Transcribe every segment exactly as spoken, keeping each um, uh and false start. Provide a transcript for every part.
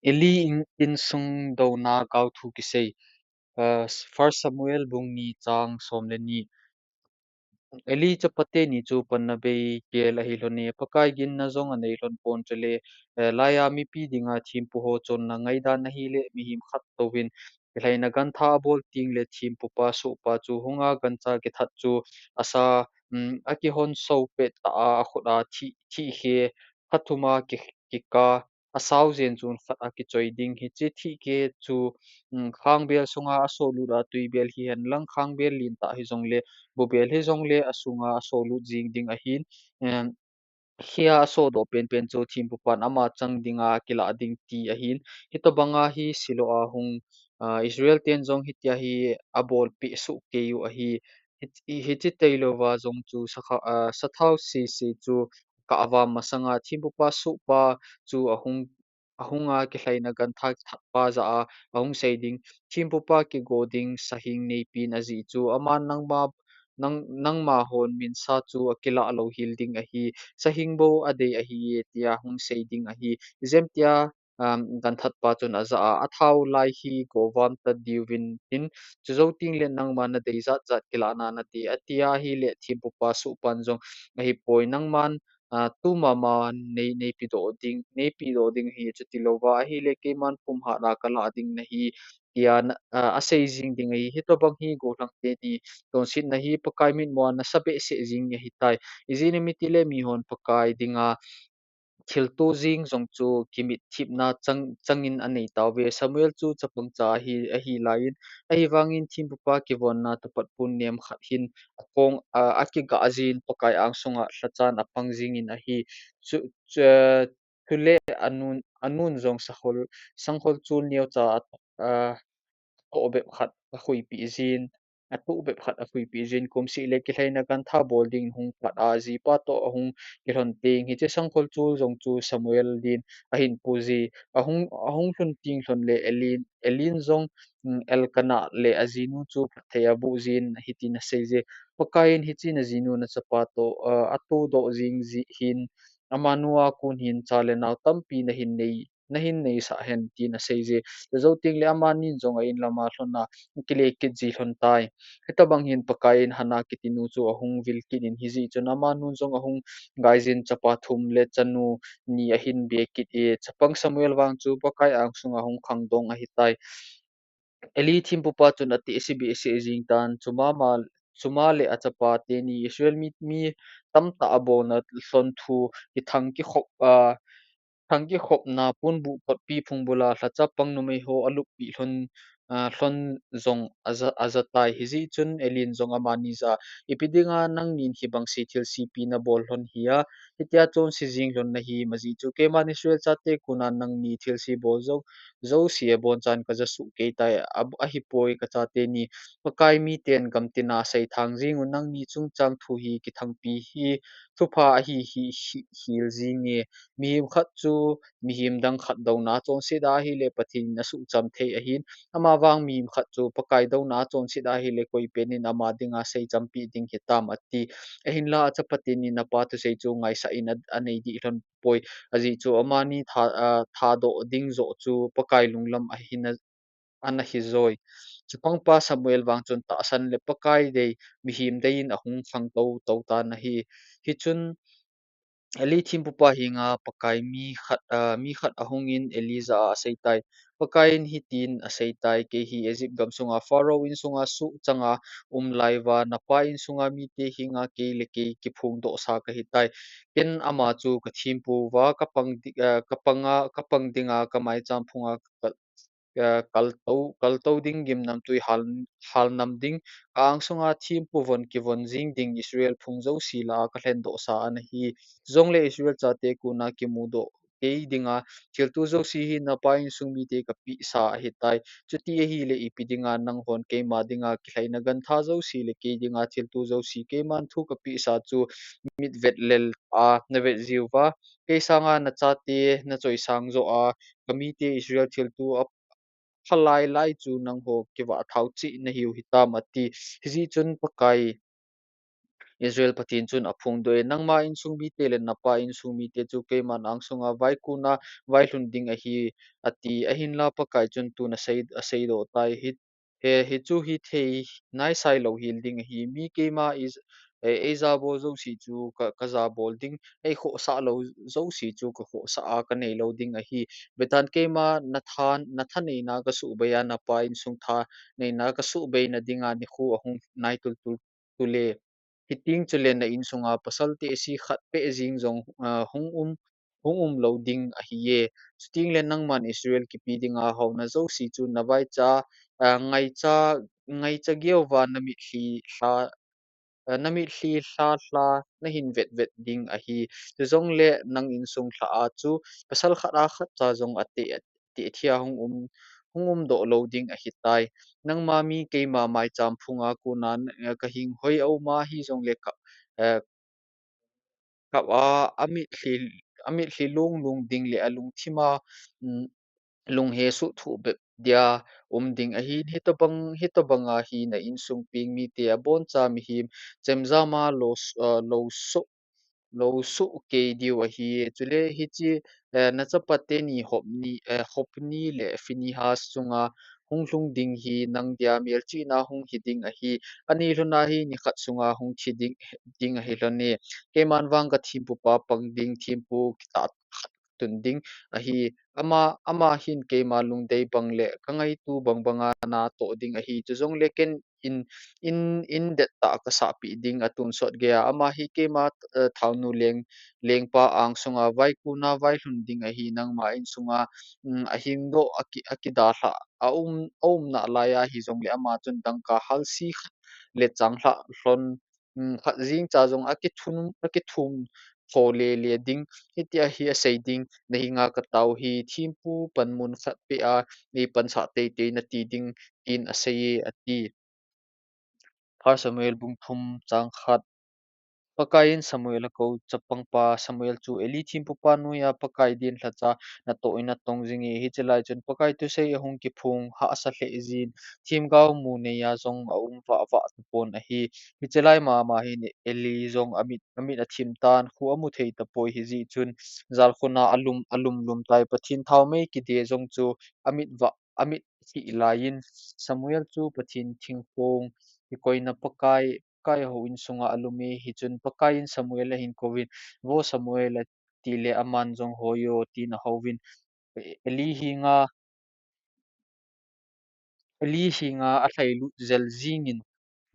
Eli in, insung douna gaothu kisei. Ah, First Samuel bung ni chang som le ni. Eli chapate ni chu panna bei kel ahi lhon e, Pakai ginna jong anei lhon pon chule, eh, laiya mipi dinga thempu ho chonna ngaidan ahile mihem khat touvin kilhaina gantha abol tengle thempupa sohpa chu hunga gancha kithat chu asa, um, akihon so pet tah a, akhut a thi, thihkhe khat thum a ki, kika, asao jen chun khat a kichoi ding. Hiche thihkhe chu, um, khangbel sunga asolut a tuibel hihen lang, khangbel lentah hijongle, bubel hijongle asunga asolut jing ding ahin, um, khia asodoh penpen chu thempupan ama chang dinga akilah ding ti ahin. Hitobanga hi Shiloh a hung, ah, Israel ten jong hitia hi abolpeh soh kei u ahi. Hit-, hiche tailouva jong chu sakha-, ah, sathao sese chu kah avam masanga thempupa sohpa chu ahung, ahunga kilhaina gantha kithatpa jah a ahung sei ding. Thempupa kigo ding sahing neipin ajeh chu aman nangma, nang, nangma hon minsa chu akilah lou hel ding ahi. Sahing bou adei ahi e tia hung sei ding ahi. Ijemtia, um, ganthatpa chun ajah a, athao lai hi govam ta diuvin tin, chujou tengle nangma nadei jat jat kilahna nati, atia ahile thempupa sohpan jong ahipoi, nangman, ah, tumama nei, neipedoh ding, neipedoh ding ahi, chutilouva ahile keiman pumhat a kalah ding nahi, tia na, ah, asei jing ding ahi. Hitobang hi gollhang teni chonsetna hi Pakai mitmua nasa behseh jing ahitai. Ijeh inem itile mihon Pakai dinga thilto jing jong chu kimitthipna chang, changin anei tauve. Samuel chu chapang cha ahi, ahi laiyin, ahivangin thempupa kivonna tapat pun nem khat hin akong, a, akigah jin Pakai angsunga lhachan apang jingin ahi. Chu, chu, chule anun, anun jong sangkhol, sangkhol chul neocha a, a, atoh bep khat akhuipeh jin, atoh bep khat akhuipeh jin, kumseh le kilhaina gantha bol dingin hung pat a, ajipa toh ahung kilhon teng, hiche sangkhol chul jong chu Samuel din ahin pu ji, ahung, ahung lhun teng lhon le Elin, Elin jong, um, Elkanah le ajinu chu phatthei aboh jin hitin asei je, Pakaiyin hiche najinu nachapa toh, ah, atodoh jing jeh hin, amanu a kon hin cha le nao tampi nahin nei, nahin neisah hen, tin asei je. Chujou tengle amanin jong a in lama lhon a, kile kit ji lhon tai. Hitobang hin Pakaiyin Hannah kitinu chu ahung vil kit in, hijeh chun amanun jong ahung gaijin chapa thum le chanu ni ahin be kit e. Chapang Samuel vang chu Pakai angsunga hung khangdong ahitai. Eli thempupa chun atehse behseh jing tan, chuma ma, chuma le achapa teni Israel mi, mi tamtah abona lhon thu kithang kikhop, a, thang kikhopna punbuh kotpi phung bula lhacha pang numei ho aluppi lhon, a, lhon jong aja, ajatai. Hijeh chun Elin jong amani jah a, ipi dinga nangnin hibang se thilse pi nabol lhon hia, hitia chonse jing lhon nahi, majeh chu keiman Israel chate kona nangni thilse bol jou, jouse abonchan kajah suh kei tai, a, ahipoi kachate ni, Pakai miten gamtina seithang jing un nangni chungchang thu hi kithangpi hi, thupha ahi hi, hi, hel jinge, mihem khat chu mihem dang khat douna chonset ahile Pathen in asuhcham thei ahin, amavang mihem khat chu Pakai douna chonset ahile koi penin ama dinga seichampeh ding hitam ati. Ahinla achapa tenin apa thusei chu ngaisah in a, anei dih lhon poi. Ajeh chu amani tha, a, thadoh ding joh chu Pakai lunglam ahin a, ana hijoi. Chapangpa Samuel vang chun tahsan le Pakai dei, mihem deiyin ahung khangtou tou tan ahi. Hichun Eli thempupa henga Pakai mi khat, a, mi khat ahungin Eli jah a aseitai. Pakaiyin hitin aseitai, kei hi Egypt gamsunga Pharaoh insunga suhchanga umlaiuva, napa insunga mite henga kei le kei kiphongdohsa kahitai. Ken ama chu kathempu uva, kapang di, a, kapanga, kapang dinga kamaicham phunga ka, a, kaltou, kaltou ding gimnamtui hal, halnam ding, ka angsunga thempu von kivon jing ding Israel phung jouse lah a kalhendohsa ana hi. Chujongle Israel chate kona kimudoh kei dinga thilto jouse hi napa insung mite kapehsa ahitai. Chuti ahile ipi dinga nanghon keima dinga kilhaina gantha jouse le kei dinga thilto jouse keiman thu kapehsa chu mitvetlel a navet jiuva, kei sanga nachate nachoisang joh a, kamite Israel thilto a phalai lai chu nangho kivah thao cheh nahiu hitam ati. Hijeh chun Pakai Israel Pathen chun aphongdoh e, nangma insung mite le napa insung mite chu keiman angsunga vaikuna vailhun ding ahi, ati. Ahinla Pakai chun tun asei, aseidoh tai, hi, he, hichu hithei naisai lou hel ding ahi, mi keima is, e, eijabol jouse chu ka, kajabol ding, eikhohsah lou jouse chu kakhohsah a kanei lou ding ahi. Vetan keima nathan, nathaneina kasuhbei a, napa insung thaneina kasuhbeina dinga nikho ahung nai tultul tule. Hiteng chule na insunga pasal tehse khat peh jeng jong, a, hung um, hung um lou ding ahiye. Chuteng le nangman Israel kipe dinga haona jouse chu navaicha, a, ngaicha, ngaicha geuva namitlhi lha, a, namitlhi lha lha nahin vet vet ding ahi. Chujongle nang insung lhah a chu pasal khat a khat cha jong ateh, tehthia hung um, hung umdoh lou ding ahitai. Nangma mi keima maicham phunga kona, a, kahinghoi aum a, hijongle ka, a, kap a, amitlhi, amitlhi lunglung ding le alungthima, um, lunghe suhthuh bep dia um ding ahi. Hitobang, hitobanga hi na insung peng mite aboncha mihem chemjama lou, a, lou suh, lou suh kei diu ahi. Chule hiche, e, nachapa teni Hopni, e, Hopni le Phinehas chunga hung lhung ding hi nang dia melchihna hung hi ding ahi. Ani lhuna hi nikhat sunga hung thi ding, ding ahi lhone. Keiman vang kathempupa pang ding, thempu kitah khat tun ding ahi. Ama, ama hin keima lungdei bang le kangaito bang banga natoh ding ahi. Chujongle ken in, in, in dettah kasahpeh ding, atonsot geiya. Ama hi keima, e, thaonu leng, lengpa angsunga vaikuna vailhun ding ahi. Nangma insunga, um, ahingdoh, aki, akidalhah, aum, aum nalaiya hijongle ama chun dangka halse khat le changlhah lhon, um, khat jengcha jong akithum, akithum tho lele ding. Hitia hi asei ding, nahenga katao hi thempu panmun khat peh a, neipansah teitei nati ding, tin aseiye, ati. First Samuel bung thum chang khat. Pakaiyin Samuel akou, chapangpa Samuel chu Eli thempupa noiya Pakai dinlhacha natoh in atong jinge. Hiche lai chun Pakai thusei ahung kiphong hahsa lheh jin, themgao mu neiya jong aum vah vah tapon ahi. Hiche lai mama hin Eli jong amit, amit athim tan, kho amu thei tapoi, hijeh chun jalkhun a alum, alum lum tai. Pathen thaomei kide jong chu amit vah, amit thih laiyin Samuel chu Pathen thingphong kikoina Pakai, Pakai houin sunga alume. Hichun Pakaiyin Samuel ahin kouvin, Vo Samuel, atile aman jong, Hoi o, tin ahouvin, Eli henga, Eli henga alhailut jel jengin,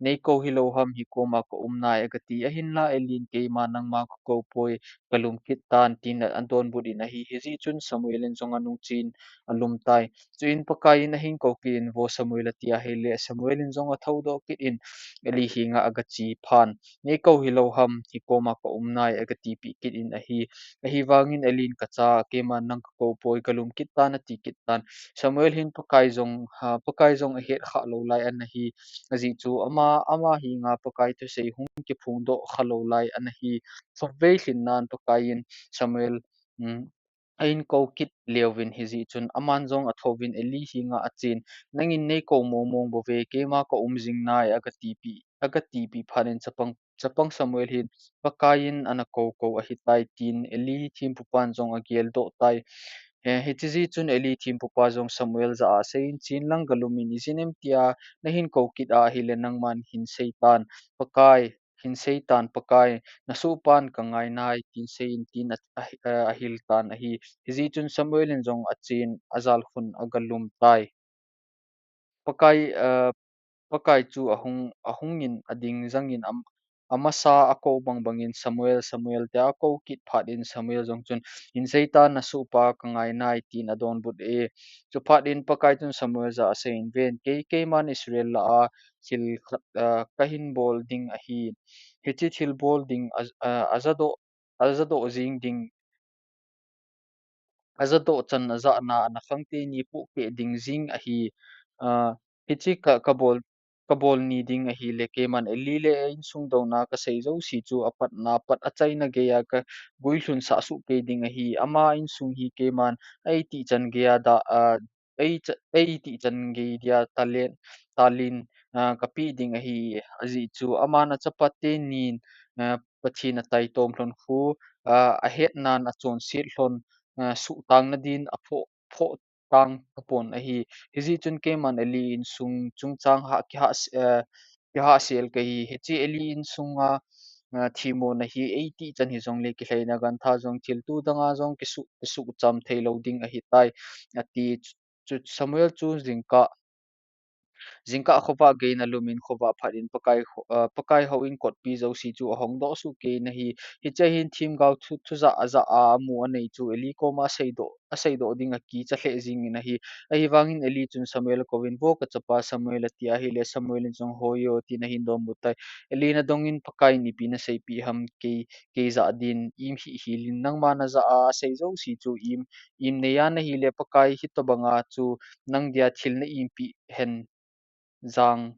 Neikou hilou ham, hikoma kaum nai, agati. Ahinla Elin, Keima nangma kakoupoi, kalum kit tan, tin adonbut in ahi. Hijeh chun Samuel in jong anungchen alum tai. Chuin Pakaiyin ahin kou kit in, Vo Samuel, ati ahile, Samuel in jong athoudoh kit in Eli henga agache phan, Neikou hilou ham, hikoma kaum nai, agatipeh kit in ahi. Ahivangin Elin, Kacha, keiman nang kakoupoi, kalum kit tan, ati kit tan. Samuel hin Pakai jong, ha, Pakai jong ahet khah lou lai ana hi. Ajeh chu ama, ama henga Pakai thusei hung kiphongdoh khalou lai ana hi. Khatvei lhinnan Pakaiyin Samuel, um, ahin kou kit leuvin, hijeh chun aman jong athouvin Eli henga achen, Nangin neikou mongmong bouve, keima kaum jing nai, agatipeh, agatipeh phat in chapang, chapang Samuel hin Pakaiyin ana kou kou ahitai, tin Eli thempupan jong ageldoh tai. He, hiche jeh chun Eli thempupa jong Samuel jah a aseiyin, Chenlang galumin, ijeh inem tia nahin kou kit ahile nangman hin seitan, Pakai, hin seitan, Pakai, nasohpan kangai nai, tin seiyin, tin a, a, a, ahil tan ahi. Hijeh chun Samuel in jong achen, ajalkhun agalum tai. Pakai, a, Pakai chu ahung, ahungin ading jangin am, amasa akou bang bangin, Samuel, Samuel, tia akou kit phat in Samuel jong chun, Hin seitan, nasohpa kangai nai, tin adonbut e. Chuphat in Pakai chun Samuel jah a aseiyin, Ven, kei, keiman Israel lah a thil khat, a, kahin bol ding ahi. Hiche thil bol ding a, a, ajadoh, ajadoh jing ding, ajadoh chan ajahna ana khang teni pohkeh ding jing ahi. A, hiche ka, kabol, kabol ni ding ahile, keiman Eli le insung douna kasei jouse chu apatna pat achaina geiya kaguilhun sah soh kei ding ahi. Ama insung hi keiman eitih chan geiya da, a, ei cha-, eitih chan gei dia talen, talin, ah, kapeh ding ahi. Ajeh chu aman achapa tenin, ah, Pathen ataitom lhon khu, ah, ahetnan achonset lhon, ah, suhtang nadin aphoh, phoh tang tapon ahi. Hijeh chun keiman Eli insung chungchang ha, kihah, eh, kihahsel kahi. Hiche Eli insunga, ah, themmona hi eiti chan hijongle kilhaina gantha jong thil tu danga jong kisuh, kisuh cham thei lou ding ahitai, ati. Chu, chu Samuel chu jingkah, jingkah khovah geiyin alumin khovah phat in Pakai kho-, ah, Pakai houin kotpi jouse chu ahongdoh sohkei in ahi. Hiche hin themgao thu, thu jah jah a amu anei chu Eli koma aseidoh, aseidoh ding akicha lheh jengin ahi. Ahivangin Eli chun Samuel akouvin, "Vo kachapa Samuel," ati ahile, Samuel in jong, "Hoi o," tin ahin donbut tai. Eli in adongin, "Pakaiyin ipi naseipeh ham, kei, kei jah din im hih hel in, nangma najah a asei jouse chu im, im nei a nahile, Pakai hitobanga chu nang dia thil na impeh hen jang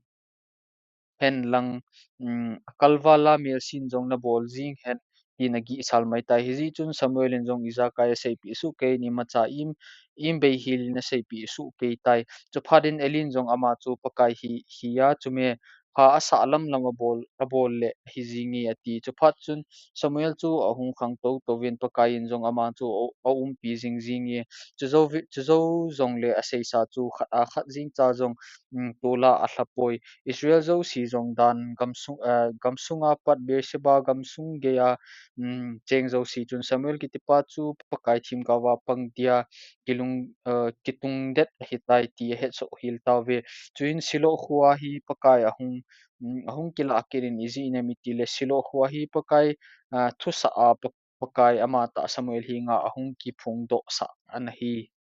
hen lang, um, akalval a melsen jong nabol jeng hen," tin agihsal mai tai. Hijeh chun Samuel in jong ijakai aseipeh sohkei in imacha im, im bei hel in aseipeh sohkei tai. Chuphat in Eli in jong ama chu Pakai hi, hi a chu me, pha asah lamlam abol, abol le ahi jenge ati. Chuphat chun Samuel chu ahung khangtou touvin Pakai in jong ama chu a, aumpi jing jenge. Chujou vi-, chujou jongle aseisa chu khat a khat jeng cha jong, um, tol'a alhapoi. Israel jouse jong dan gamsung, eh, gamsunga pat Beersheba gamsung geiya, um, cheng jouse chun Samuel kitipa chu Pakai themgaova pang dia kilung, eh, kitungdet ahitai ti ahetsoh hel tauve. Chuin Shiloh khoa hi Pakai ahung, um, ahung kilah kit in ijeh inem itile Shiloh khoa hi Pakai, ah, thusah a Pa-, Pakai amatah Samuel henga ahung kiphongdohsah ana hi.